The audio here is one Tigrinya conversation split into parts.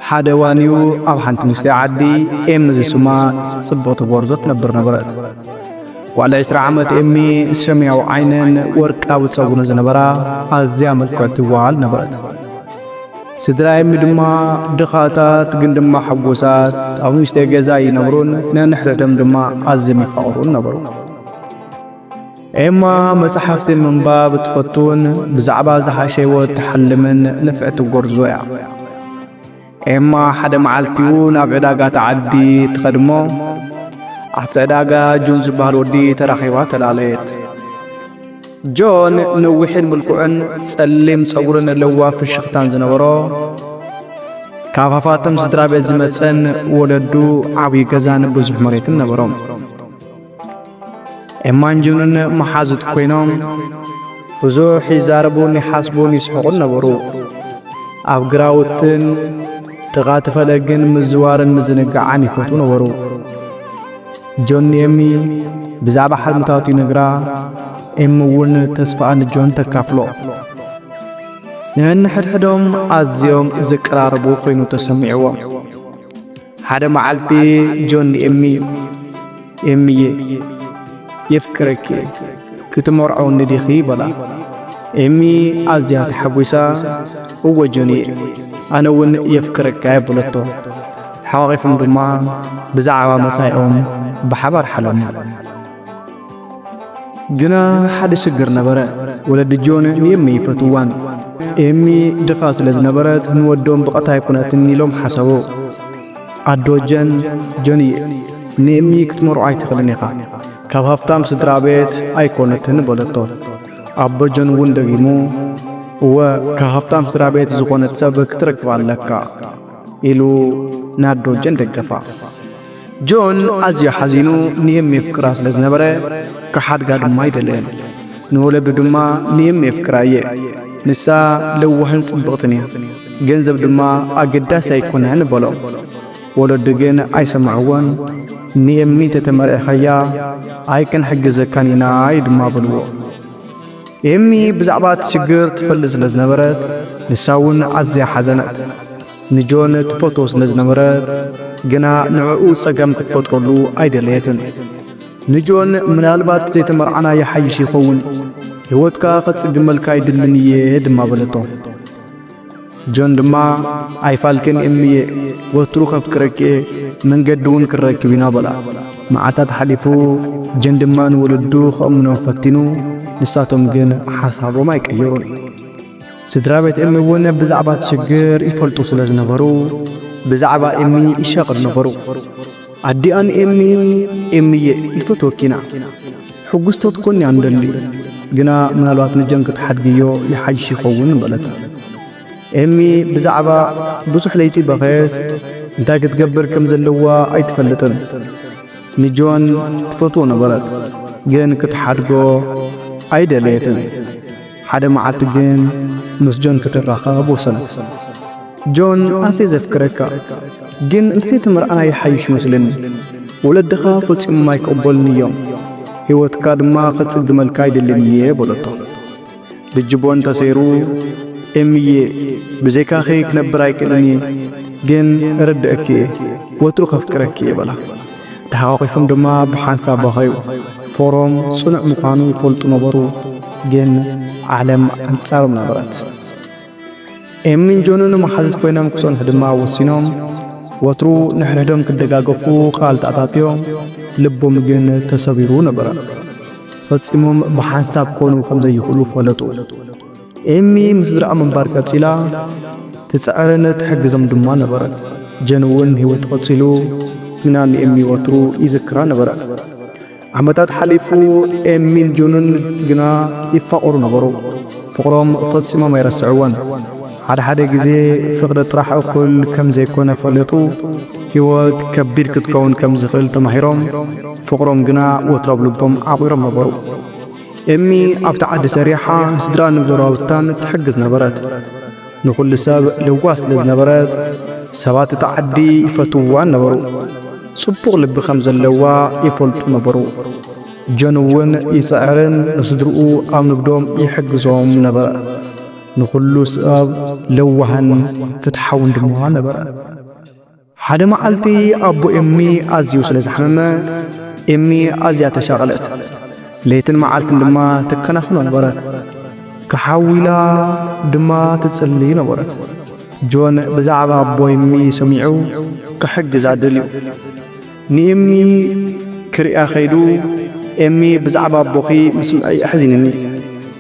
ሓደ እዋን እዩ ኣብ ሓንቲ ንእሽተይ ዓዲ ኤሚ ዝስማ ጽብቕቲ ጎርዞ ትነብር ነበረት። ጓል ዕስራ ዓመት ኤሚ ሰማያዊ ዓይንን ወርቃዊ ጸጉርን ዝነበራ ኣዝያ ምልክዕቲ ጓል ነበረት። ስድራ ኤሚ ድማ ድኻታት ግን ድማ ሕጉሳት ኣብ ንእሽተይ ገዛ ይነብሩን ነንሕድሕዶም ድማ ኣዝዮም ይፋቐሩን ነበሩ። ኤማ መጽሓፍቲ ምንባብ ትፈቱን ብዛዕባ ዝሓሸ ህይወት ትሓልምን ንፍዕቲ ጎርዞ እያ። ኤማ ሓደ መዓልቲኡ ናብ ዕዳጋ ተዓዲ ትኸድሞ ኣብቲ ዕዳጋ ጆን ዝበሃል ወዲ ተራኺባ ተላለየት። ጆን ነዊሕን ምልኩዕን ጸሊም ጸጉርን ለዋ ፍሽኽታን ዝነበሮ ካብ ሃፋትም ስድራ ቤት ዝመጸን ወለዱ ዓብዪ ገዛን ብዙሕ መሬትን ነበሮም። ኤማን ጆንን መሓዙት ኮይኖም ብዙሕ ይዛረቡን ይሓስቡን ይስሕቑን ነበሩ። ኣብ ግራውትን ጥቓ እቲ ፈለግን ምዝዋርን ምዝንጋዓን ይፈትዉ ነበሩ። ጆን ንኤሚ ብዛዕባ ሓልምታቱ ይነግራ፣ ኤሚ እውን ተስፋኣ ንጆን ተካፍሎ። ንሕድሕዶም ኣዝዮም ዝቀራረቡ ኮይኑ ተሰሚዕዎም። ሓደ መዓልቲ ጆን ንኤሚ፣ "ኤሚዬ፣ የፍቅረኪ፣ ክትመርዖኒ ዲኺ?" በላ። ኤሚ ኣዝያ ተሓጒሳ፣ "እወ ጆንዬ፣ ኣነ እውን የፍቅረካ" እየ በለቶ። ተሓቋቒፎም ድማ ብዛዕባ መጻኢኦም ብሓባር ሓለሙ። ግና ሓደ ሽግር ነበረ። ወለዲ ጆን ንኤሚ ይፈትዋን። ኤሚ ድኻ ስለ ዝነበረት ንወዶም ብቐታ ኣይኮነትን ኢሎም ሓሰቡ። ኣዶ ጀን፣ "ጆንዬ፣ ንኤሚ ክትመርዖ ኣይትኽእልን ኢኻ። ካብ ሃፍታም ስድራ ቤት ኣይኮነትን" በለቶ። ኣቦ ጆን እውን ደጊሙ፣ "እወ፣ ካብ ሃፍታም ስድራ ቤት ዝኾነት ሰብ ክትረክብ ኣለካ" ኢሉ ንኣዶ ጀን ደገፋ። ጆን ኣዝዩ ሓዚኑ ንኤሚ የፍቅራ ስለ ዝነበረ ክሓድጋ ድማ ኣይደለየን። ንወለዱ ድማ ንኤሚ የፍቅራ እየ፣ ንሳ ለዋህን ጽብቕትን እያ፣ ገንዘብ ድማ ኣገዳሲ ኣይኮነን በሎም። ወለዱ ግን ኣይሰምዕዎን። "ንኤሚ ተተመርዒኻያ ኣይክንሕግዘካን ኢና" እዩ ድማ በልዎ። ኤሚ ብዛዕባ እቲ ሽግር ትፈልጥ ስለ ዝነበረት ንሳ እውን ኣዝያ ሓዘነት። ንጆን ትፈትዎ ስለ ዝነበረት ግና ንዕኡ ጸገም ክትፈጥረሉ ኣይደለየትን። ንጆን "ምናልባት ዘይተመርዓና ይሓይሽ ይኸውን፣ ህይወትካ ከጽግመልካ ኣይድልን እየ" ድማ በለቶ። ጆን ድማ "ኣይፋልክን ኤሚዬ፣ ወትሩ ከፍቅረኪ እየ፣ መንገዲ እውን ክንረክብ ኢና" በላ። መዓልታት ሓሊፉ ጆን ድማ ንወለዱ ከእምኖም ፈቲኑ፣ ንሳቶም ግን ሓሳቦም ኣይቀየሩን። ስድራ ቤት ኤሚ እውን ብዛዕባ እቲ ሽግር ይፈልጡ ስለ ዝነበሩ ብዛዕባ ኤሚ ይሻቐሉ ነበሩ። ኣዲኣ ንኤሚ፣ "ኤሚዬ፣ ይፈትወኪ ኢና፣ ሕጉስቲ ክትኮኒ ኢና ንደሊ፣ ግና ምናልባት ንጆን ክትሓድግዮ ይሓይሽ ይኸውን" በለታ። ኤሚ ብዛዕባ ብዙሕ ለይቲ በኸየት፣ እንታይ ክትገብር ከም ዘለዋ ኣይትፈልጥን። ንጆን ትፈትዎ ነበረት፣ ግን ክትሓድጎ ኣይደለየትን። ሓደ መዓልቲ ግን ምስ ጆን ክትራኸብ ወሰነት። "ጆን፣ ኣዝየ ዘፍቅረካ፣ ግን እንተዘይተመርዓና ይሓይሽ ይመስለኒ። ወለድኻ ፈጺሞም ኣይክቕበሉን እዮም። ህይወትካ ድማ ከጽግመልካ ኣይደልን እየ" በለቶ። ልጅቦን ተሰይሩ፣ "ኤሚዬ፣ ብዘይካኺ ክነብር ኣይክእልን እየ፣ ግን እርድአኪ እየ፣ ወትሩ ከፍቅረኪ እየ" በላ። ተሓቋቒፎም ድማ ብሓንሳብ በኸዩ። ፍቕሮም ጽኑዕ ምዃኑ ይፈልጡ ነበሩ፣ ግን ዓለም ኣንጻሮም ነበረት። ኤሚን ጆንን መሓዙት ኮይኖም ክጸንሑ ድማ ወሲኖም። ወትሩ ንሕድሕዶም ክደጋገፉ ቃል ተኣታትዮም፣ ልቦም ግን ተሰቢሩ ነበረ። ፈጺሞም ብሓንሳብ ክኾኑ ከም ዘይኽእሉ ፈለጡ። ኤሚ ምስ ስድራኣ ምንባር ቀጺላ፣ ትጽዕርን ትሕግዞም ድማ ነበረት። ጆን እውን ህይወት ቀጺሉ፣ ግና ንኤሚ ወትሩ ይዝክራ ነበረ። ዓመታት ሓሊፉ፣ ኤሚን ጆንን ግና ይፋቐሩ ነበሩ። ፍቕሮም ፈጺሞም ኣይረስዕዎን። ሓደ ሓደ ግዜ ፍቕሪ ጥራሕ እኹል ከም ዘይኮነ ፈለጡ። ህይወት ከቢድ ክትከውን ከም ዝኽእል ተማሂሮም፣ ፍቕሮም ግና ወትሩ ኣብ ልቦም ዓቑሮም ነበሩ። ኤሚ ኣብቲ ዓዲ ሰሪሓ ንስድራን ንጎረባብታን ትሕግዝ ነበረት። ንኹሉ ሰብ ለዋህ ስለ ዝነበረት፣ ሰባት እቲ ዓዲ ይፈትውዋን ነበሩ። ጽቡቕ ልቢ ከም ዘለዋ ይፈልጡ ነበሩ። ጆን እውን ይጽዕርን ንስድርኡ ኣብ ንግዶም ይሕግዞም ነበረ። ንኹሉ ሰብ ለዋህን ፍትሓውን ድማ ነበረ። ሓደ መዓልቲ ኣቦ ኤሚ ኣዝዩ ስለ ዝሓመመ፣ ኤሚ ኣዝያ ተሻቐለት። ለይትን መዓልትን ድማ ትከናኸኖ ነበረት። ክሓዊላ ድማ ትጽሊ ነበረት። ጆን ብዛዕባ ኣቦ ኤሚ ሰሚዑ ክሕግዛ ደልዩ። ንኤሚ ክሪኣ ከይዱ፣ "ኤሚ፣ ብዛዕባ ኣቦኺ ምስምዐይ ኣሕዚንኒ፣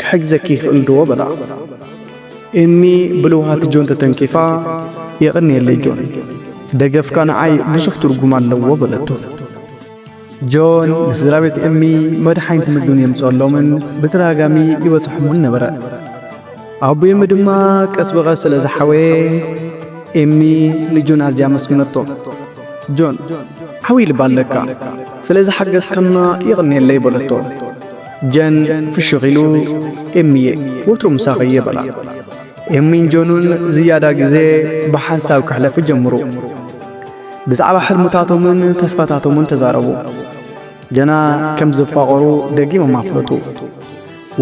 ክሕግዘኪ ይኽእል ዶ?" በላ። ኤሚ ብልውሃት ጆን ተተንኪፋ፣ "የቐንየለይ ጆን፣ ደገፍካ ንዓይ ብዙሕ ትርጉም ኣለዎ" በለቶ። ጆን ንስድራ ቤት ኤሚ መድሓኒት ምግብን የምጽኣሎምን ብተደጋጋሚ ይበጽሖምን ነበረ። ኣቦ ኤሚ ድማ ቀስ ብቐስ ስለ ዝሓወየ፣ ኤሚ ንጆን ኣዝያ ኣመስግነቶ። "ጆን፣ ሓዊ ልባ ኣለካ፣ ስለ ዝሓገዝካና የቐንየለይ" በለቶ። ጀን ፍሽኽ ኢሉ፣ "ኤሚየ፣ ወትሩ ምሳኺ እየ" በላ። ኤሚን ጆኑን ዝያዳ ግዜ ብሓንሳብ ከሕለፉ ጀምሩ። ብዛዕባ ሕልምታቶምን ተስፋታቶምን ተዛረቡ። ገና ከም ዝፋቐሩ ደጊሞም ኣፍለጡ።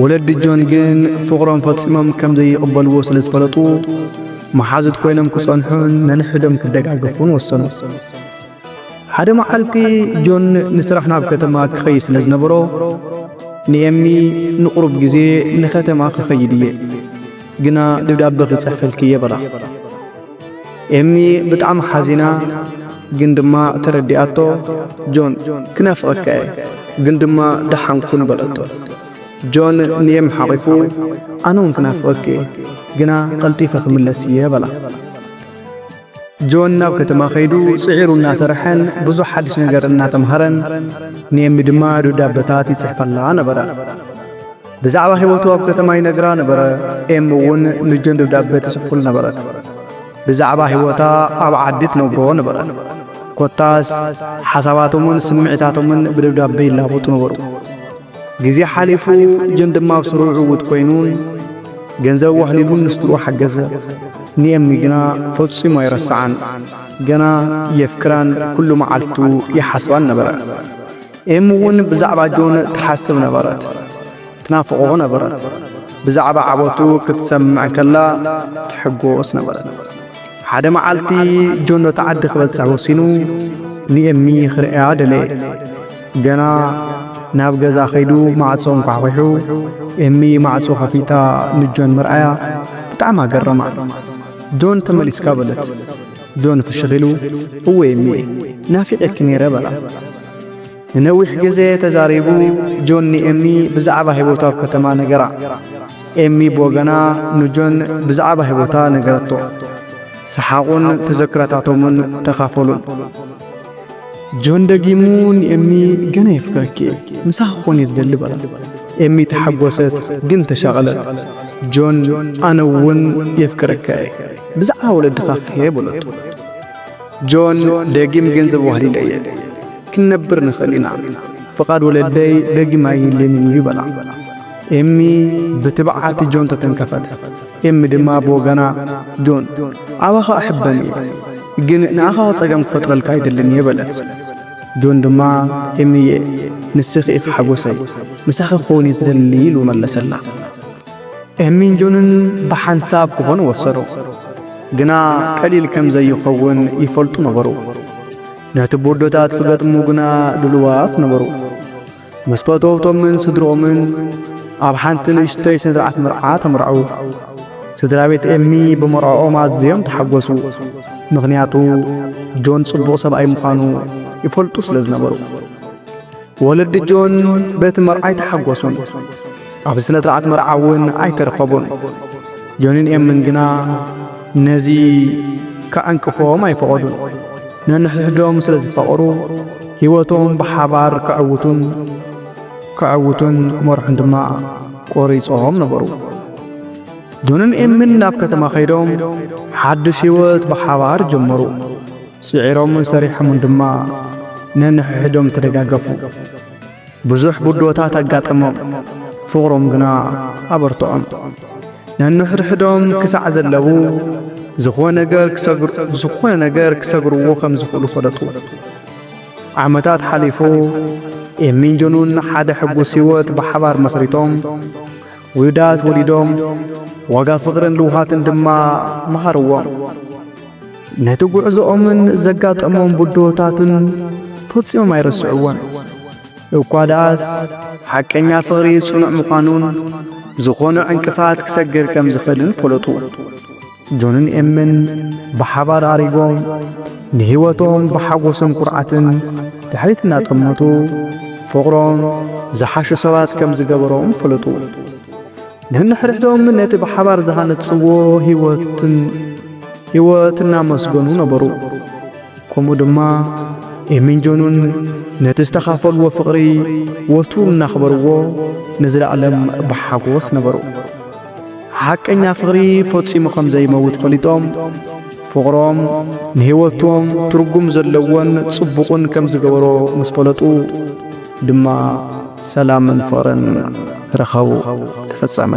ወለዲ ጆን ግን ፍቕሮም ፈጺሞም ከም ዘይቕበልዎ ስለ ዝፈለጡ፣ መሓዙት ኮይኖም ክጸንሑን ነንሕዶም ክደጋገፉን ወሰኑ። ሓደ መዓልቲ ጆን ንስራሕ ናብ ከተማ ክኸይድ ስለ ዝነበሮ፣ ንኤሚ ንቑሩብ ግዜ ንከተማ ክኸይድ እየ፣ ግና ደብዳበ ክጽሕፈልኪ እየ በላ። ኤሚ ብጣዕሚ ሓዚና፣ ግን ድማ ተረዲኣቶ። "ጆን፣ ክናፍቐካ እየ፣ ግን ድማ ደሓን ኩን" በለቶ። ጆን ንኤሚ ሓቒፉ፣ "ኣነ እውን ክናፍቐኪ እየ፣ ግና ቀልጢፈ ክምለስ እየ" በላ። ጆን ናብ ከተማ ከይዱ ጽዒሩ እናሰርሐን ብዙሕ ሓድሽ ነገር እናተምሃረን፣ ንኤሚ ድማ ደብዳበታት ይጽሕፈላ ነበረ። ብዛዕባ ህይወቱ ኣብ ከተማ ይነግራ ነበረ። ኤሚ እውን ንጆን ደብዳበ ትጽሕፉል ነበረት። ብዛዕባ ህይወታ ኣብ ዓዲ ትነግሮ ነበረት። ኮታስ ሓሳባቶምን ስምዒታቶምን ብደብዳበ ይላወጡ ነበሩ። ግዜ ሓሊፉ፣ ጆን ድማ ኣብ ስርሑ ዕዉት ኮይኑ፣ ገንዘብ ዋህሊሉን ንስድርኡ ሓገዘ። ንኤሚ ግና ፈጺሙ ኣይረስዓን። ገና የፍቅራን ኩሉ መዓልቱ ይሓስባን ነበረ። ኤሚ እውን ብዛዕባ ጆን ትሓስብ ነበረት፣ ትናፍቖ ነበረት። ብዛዕባ ዓወቱ ክትሰምዕ ከላ ትሕጎስ ነበረት። ሓደ መዓልቲ ጆን ነቲ ዓዲ ክበጽሕ ወሲኑ፣ ንኤሚ ክርእያ ደለየ። ገና ናብ ገዛ ከይዱ ማዕጾ እንኳሕኲሑ፣ ኤሚ ማዕጾ ከፊታ ንጆን ምርኣያ ብጣዕሚ ኣገረማ። "ጆን፣ ተመሊስካ?" በለት። ጆን ፍሽኽ ኢሉ፣ "እወ ኤሚ፣ ናፊቐኪ ነይረ" በላ። ንነዊሕ ግዜ ተዛሪቡ፣ ጆን ንኤሚ ብዛዕባ ህይወቱ ኣብ ከተማ ነገራ። ኤሚ ብወገና ንጆን ብዛዕባ ህይወታ ነገረቶ። ሰሓቑን ተዘክሮታቶምን ተኻፈሉን። ጆን ደጊሙ ንኤሚ፣ "ገና የፍቅረኪ እየ፣ ምሳኺ ክኾን እየ ዝደሊ" በላ። ኤሚ ተሓጎሰት፣ ግን ተሻቐለት። ጆን፣ "ኣነ እውን የፍቅረካ እየ፣ ብዛዕባ ወለድኻ ከ?" በለቶ። ጆን፣ "ደጊም ገንዘብ ዋህሊለ እየ፣ ክንነብር ንኽእል ኢና። ፍቓድ ወለደይ ደጊም ኣየድልየንን እዩ" በላ። ኤሚ ብትብዓት ጆን ተተንከፈት። ኤሚ ድማ ብወገና፣ "ጆን፣ ኣባኻ እሕበን እየ፣ ግን ንኣኻ ጸገም ክፈጥረልካ ኣይደልን እየ" በለት። ጆን ድማ፣ "ኤሚየ፣ ንስኺ ኢኺ ሓጎሰይ፣ ምሳኺ ክኸውን እየ ዝደሊ" ኢሉ መለሰላ። ኤሚን ጆንን ብሓንሳብ ክኾኑ ወሰኑ። ግና ቀሊል ከም ዘይኸውን ይፈልጡ ነበሩ። ነቲ ቦዶታት ክገጥሙ ግና ድሉዋት ነበሩ። ምስ ፈተውቶምን ስድርኦምን ኣብ ሓንቲ ንእሽተይ ስነ-ስርዓት መርዓ ተመርዐዉ። ስድራ ቤት ኤሚ ብመርዕኦም ኣዝዮም ተሓጎሱ። ምኽንያቱ ጆን ጽቡቕ ሰብኣይ ምዃኑ ይፈልጡ ስለ ዝነበሩ። ወለዲ ጆን በቲ መርዓ ኣይተሓጎሱን። ኣብ ስነ-ስርዓት መርዓ እውን ኣይተረኸቡን። ጆንን ኤምን ግና ነዚ ከዕንቅፎም ኣይፈቐዱን። ነንሕድሕዶም ስለ ዝፋቐሩ፣ ህይወቶም ብሓባር ከዕውቱን፣ ከዕውቱን ክመርሑን ድማ ቆሪጾም ነበሩ። ጆንን ኤምን ናብ ከተማ ከይዶም፣ ሓድሽ ህይወት ብሓባር ጀመሩ። ጽዒሮምን ሰሪሖምን ድማ ነንሕድሕዶም ተደጋገፉ። ብዙሕ ብድሆታት ኣጋጠሞም፣ ፍቕሮም ግና ኣበርትዖም። ነንሕድሕዶም ክሳዕ ዘለዉ፣ ዝኾነ ነገር ክሰግር-፣ ዝኾነ ነገር ክሰግርዎ ከም ዝኽእሉ ፈለጡ። ዓመታት ሓሊፉ፣ ኤሚን ጆኑን ሓደ ሕጉስ ህይወት ብሓባር መስሪቶም፣ ውሉዳት ወሊዶም ዋጋ ፍቕርን ልውሃትን ድማ መሃርዎም። ነቲ ጉዕዞኦምን ዘጋጠሞም ብድሆታትን ፈጺሞም ኣይረስዕዎን። እኳ ደኣስ ሓቀኛ ፍቕሪ ጽኑዕ ምዃኑን ዝኾነ ዕንቅፋት ክሰግር ከም ዝኽእልን ፈለጡ። ጆንን ኤምን ብሓባር ኣሪጎም ንህይወቶም ብሓጎስን ኩርዓትን ድሕሪት እናጠመቱ ፍቕሮም ዝሓሹ ሰባት ከም ዝገበሮም ፈለጡ። ነንሕድሕዶም ነቲ ብሓባር ዝሃነጽዎ ህይወትን ህይወት እናመስገኑ ነበሩ። ከምኡ ድማ ኤሚን ጆኑን ነቲ ዝተኻፈልዎ ፍቕሪ ወትሩ እናኽበርዎ ንዝለዓለም ብሓጎስ ነበሩ። ሓቀኛ ፍቕሪ ፈጺሙ ከም ዘይመውት ፈሊጦም ፍቕሮም ንህይወቶም ትርጉም ዘለዎን ጽቡቕን ከም ዝገበሮ ምስ ፈለጡ ድማ ሰላምን ፍቕርን ረኸቡ፣ ተፈጸመ።